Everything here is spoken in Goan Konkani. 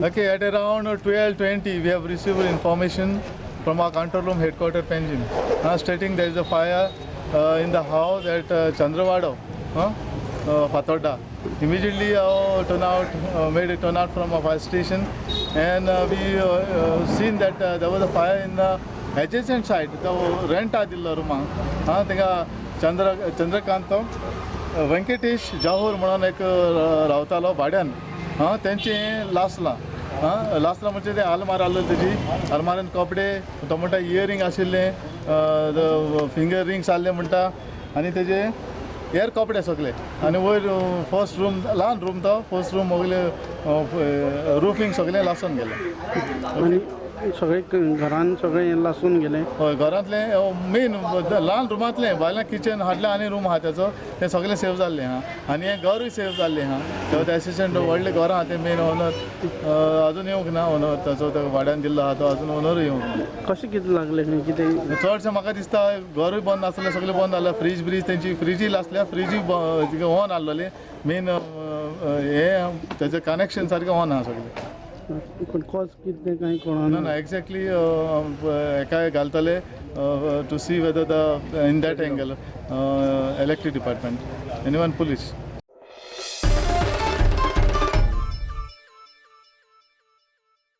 Okay, at around 12:20, we have received information from our control room headquarters Panjim, stating there is a fire in the house at Chandravado, Fatorda. Immediately, turn out made a turnout from a fire station, and we seen that there was a fire in the adjacent side. The rent आदिल्लो रुमाक हां थिंगा चंद्रकांत वेंकटेश जाहोर म्हणून एक रावतालो भाड्यान. हां, तेंचें लासलां. हां, लासलां म्हणजे ते आलमार आहलो, तेजी आलमारीन कपडे, तो म्हणटा इयरींग आशिल्ले, फिंगर रिंग्स आहले म्हणटा, आनी तेजे हेर कपडे सगळे. आनी वयर फर्स्ट रूम, ल्हान रूम तो फर्स्ट रूम, सगळे रुफींग सगळें लासून गेलें. आनी सगळे घरान सगळें लासून गेलें? हय, घरांतलें मेन ल्हान रुमांतलें, भायल्यान किचन हाडलें आनी रूम आहा तेचो, तें सगळें सेव जाल्लें आहा आनी हें घरूय सेव जाल्लें आहा. तें एसिस्टंट व्हडलें घर आहा, तें मेन ओनर अजून येवंक ना. ओनर ताचो तो भाड्यान दिल्लो आहा, तो अजून ओनरूय येवंक ना. कशें कितें लागलें खंय कितें? चडशें म्हाका दिसता घरूय बंद आसलें, सगळें बंद जालें. फ्रीज ब्रीज, तेंची फ्रिजूय लासल्या, फ्रिजूय ऑन आहलोली. मेन हें तेजें कनेक्शन सारकें ऑन आहा सगळें. पूण कॉज कितें कांय कळना? ना ना, एक्झॅक्टली हेका घालतले to see whether the in that angle electric department, anyone police.